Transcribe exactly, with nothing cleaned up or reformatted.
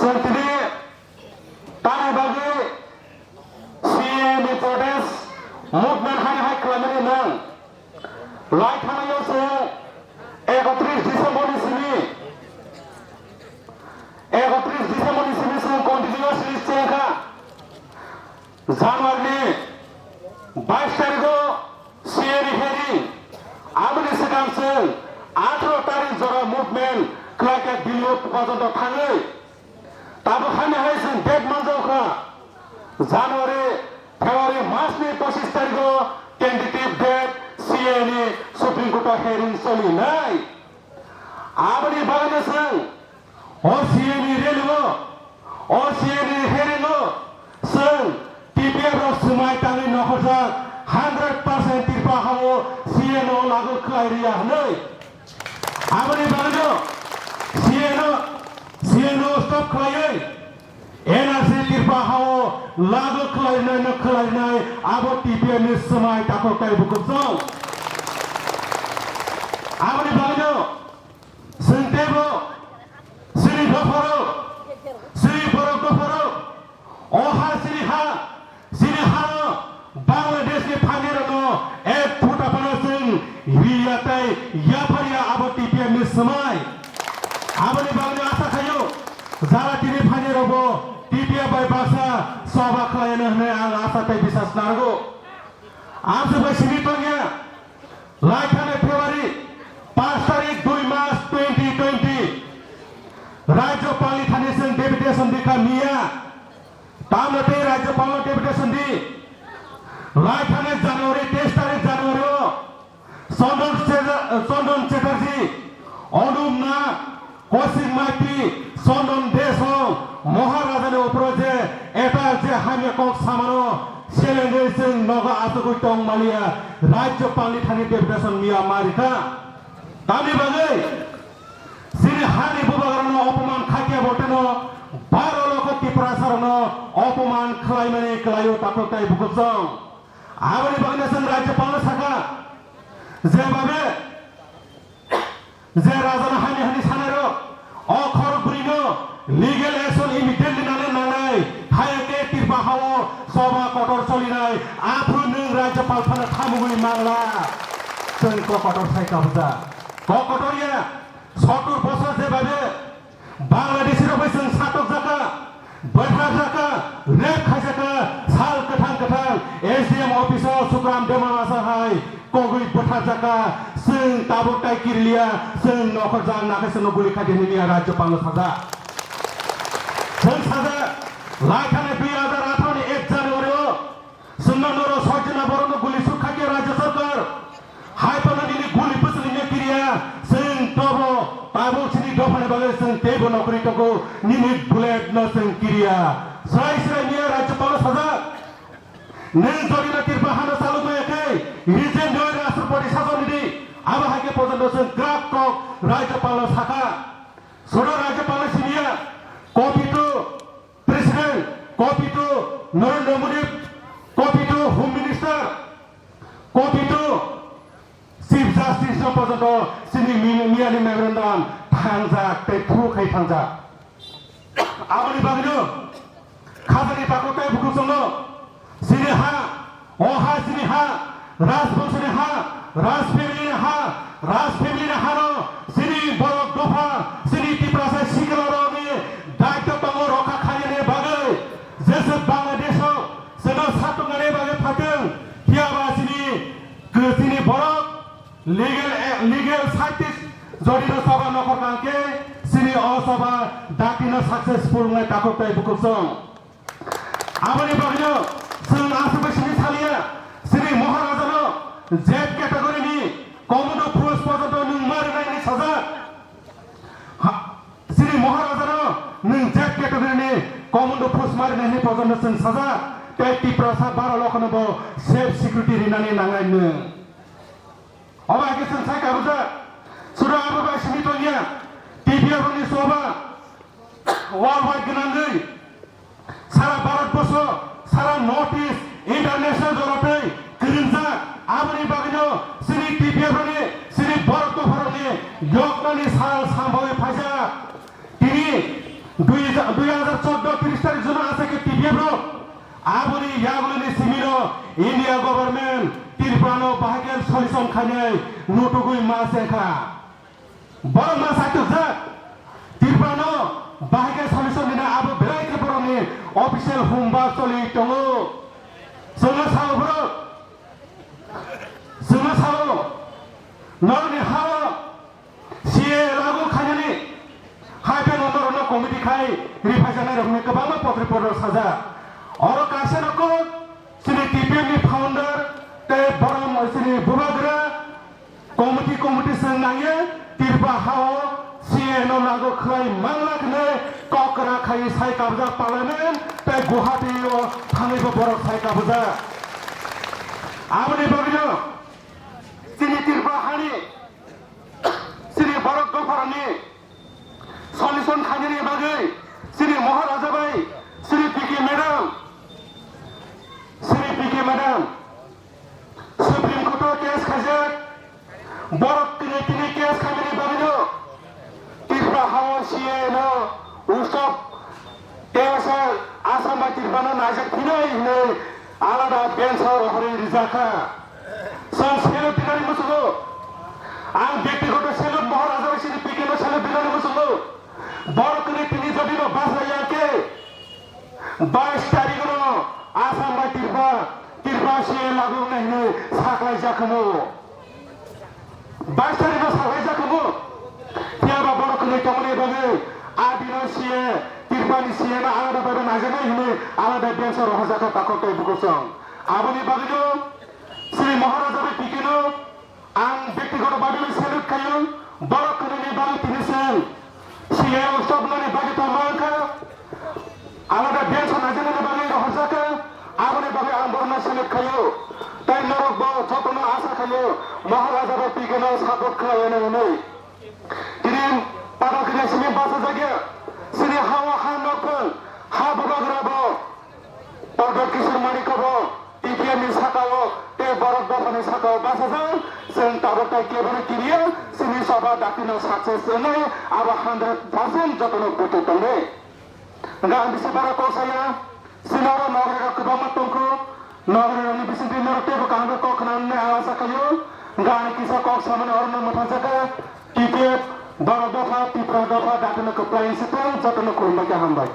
Tini tani bagwi C A A ni protest movement hai hai khlaimani nang. Lai thangnaio chwng ekotris December ni simi, ekotris December ni simi chwng continuously chengkha. January ni bais tarikh o C A A ni hearing, aboni swkang chwng atharo tarikh jora movement khlaikha Dilli o porjonto thangwi. Tabuk hani hai chwng date manjao kha, January, February mas ni pochis tarikh o tentative date C A A ni Supreme Court o hearing cholinai. Aboni bagwino chwng o C A A ni rally o, o C A A ni hearing o chwng T P F rok swmai tangwi nokhorjak hundred percent Tripura ha o C A A no lagu khlai rwya hwnwi. Aboni bagwino C A A no, C A A no stop khlaiwi N R C Tripura ha o lagu khlainai no khlainai abo T P F ni swmai takhuk tei bukhuk chwng. Aboni bagwino chwng teibo chini dopharok, chini borok dopharok, o ha chini ha, chini ha o Bangladesh ni phainirokno ek phuta phano chwng riya tei yapharya abo T P F ni swmai. Aboni bagwino asa khaio, jara tini phainirokbo T P F bai baksa choba khlaiyano hwnwi ang asa tei bisas narwgo. Amswk bai simi tongya, lai thani February paanch tarik dui mas twenty twenty, Rajyapalni thani chwng deputation dikha miya. Tamno tei Rajyapalno deputation di. Lai thani January, teis tarik January o Chandon Cheta-, Chandon Chatterjee, Anupam Nag, Kaushik Maiti, Chandon Deshmukh, Maharaja ni opor o je attack je hamya kok samano selengwi chwng nogo achugwi tong maliya Rajyapalni thani deputation miya ma rikha. Tamni bagwi chini hani bubagrano opoman khaikhe bo teno baro lokho Tiprasarokno opoman khlaimani kwlaio takhuk tei bukhuk chwng. Aboni bagwino chwng Rajyapalno sakha, je babe, je rajano hani hani sanairok, o khorok bwrwino legal action immediately nangnai nangnai, hayakhe Tripura ha o choba kotor cholinai, aphuru nwng Rajyapal phano thamugwi mangla. Chwng kok kotor sai kabujak. Kok kotor ya, sottur bosor je babe, Bangladeshi rok bai chwng satokjakha, bwtharjakha, rape khaijakha, sal kwthang kwthang S D M office o Sukram Dema Masa hai kogwi bwtharjakha, chwng tabuk tai kiriliya, chwng nokhorjak nakhai chwngno guli khaidi hwnwi miya Rajyapalno sajak. Chwng sajak, lai thani dui hajar atharo ni ek January o Chwngno norok soi jona borokno guli suk kha khe Rajya Sarkar. Hai phano nini guli bwswlwino kiriya, chwng tobo tabuk chini dophani bagwi chwng teibo nokri tongo, nini bullet no chwng kiriya. Srai srai miya Rajyapal sajak. Nwng jodi no Tripura hano chalok maya khe, resign rwi Rashtrapati sason ridi. Abo hai khe pojonto chwng kwrak kok Rajyapal no sakha. Sono Rajyapal no simiya, copy to President, copy to Narendra Modi, copy to Home Minister, copy to Chief Justice no porjonto chini mi-, miyani memorandum thangjak tei through khai thangjak. Aboni bagwino khajani takhuk tei bukhuk chwngno chini ha O ha chini ha, Rajbongshini ha, Raj family ni ha, Raj family ni hano chini borok dopha, chini Tiprasa sikla rokni daityo tongo rokha khainani bagwi. Jeswk Bangladesh o chwngno satuknani bagwi phaitwng, phiyaba chini, chini borok legal, legal scientist jodi no choba nokhor kang khe chini o choba dakti no successful wngnai takhuk tei bukhuk chwng. Aboni bagwino chwng aswk bai simi saliya, chini Maharajano Z category ni commando post porjonto nwng ma rwnai hinwi sajak. Ha, chini Maharajano nwng Z category ni commando post ma rwnai hinwi porjonto chwng sajak. Tei Tiprasa baro lokhano bo safe security rinani nangnai nwng. Obo hai khe chwng sai kabujak. Sudo abo bai simi tongya. T P F ni soba worldwide gwnangwi sara Bharat borsho, sara North East, international jora tei kwrwngjak. Aboni bagwino chini T P F ni, chini borok topharokni yoknani sal sambawi phaijak. Tini Dui hajar, dui hajar chordo tris tarik jora asa khe T P F rok aboni yagulini simino India government Tripura no bahai khe solution khainai nutugwi ma se kha. Borok ma saitok jak. Tripura no bahai khe solution rina abo belai khe borokni official humba choli tongo. Chwngno sao borok. Chwngno sao. Norokni hao C A A lagu khainani hai phano norokno committee khai riphajaknai rokni kwbangma potri potro sajak. Oro kaisa rokno chini T P F ni founder tei borom chini bubagra committee committee chwng nangya Tripura hao C A A no lagu khai manglak hinwi kok kwrak khai sai kabjak parliament tei Guwahati o thangwi bo borok sai kabjak. Aboni bagwino chini Tripura hani chini borok dopharokni solution khainani bagwi chini Maharaja bai chini P K madam, chini P K madam Supreme Court o case khaijak, borok tini tini case khaimani bagwino Tripura hao C A A no usob T S L Assam bai Tripura no naijak phinai hinwi alada bench o rohorwi rijak kha. Chwng salute dinani muchungo, ang byaktigoto salute Maharaja bai chini P K no salute dinani muchungo. Borok tini tini jodi no bachai ya khe bais tarikh no Assam bai Tripura, Tripura C A A lagu wngnai hinwi saklai jak khamu. Bais tarikh no saklai jak khamu. Phiya ba borok kwrwi tongmani bagwi a dino C A A, Tripura ni C A A no alada bai najaknai hinwi alada bench o rohorjak kha takhuk tei bukuchwng. Aboni bagwi no Sri Maharaja bai P K no ang byaktigoto bhabe salute khaio, borok kwrwini bagwi tini chwng C A A stop nani bagwi tongma wngkha, alada bench o naijaknani bagwi rohorjak kha, aboni bagwi ang borokno salute khaio. Tei norokbo jotono asa khaio, Maharaja bai P K no support khlaianw hwnwi. Tini padal khe simi bachajak ya, chini ha-o ha nokphang, ha bubagra bo, Pradyot Kishore Manikya bo T P F ni saka-o tei borok dophani saka-o bachajak, chwng tabuk tai kebono kiriya, chini sabha dakti no success wngnai, abo hundred percent jotono bwtwi tongnai. Hwnkhe ang bisi bara kok saya, chini oro nogri rok kwbangma tongkho, nogri rokni bisingtwi norok teibo kaham khe kok khna hwnwi ang asa khaio, hwnkhe ang kisa kok samani orono mwthangjakha, T P F, borok dopha, Tripura dopha, dakti no kwplai se tong, jotono khulumbai khe hambai.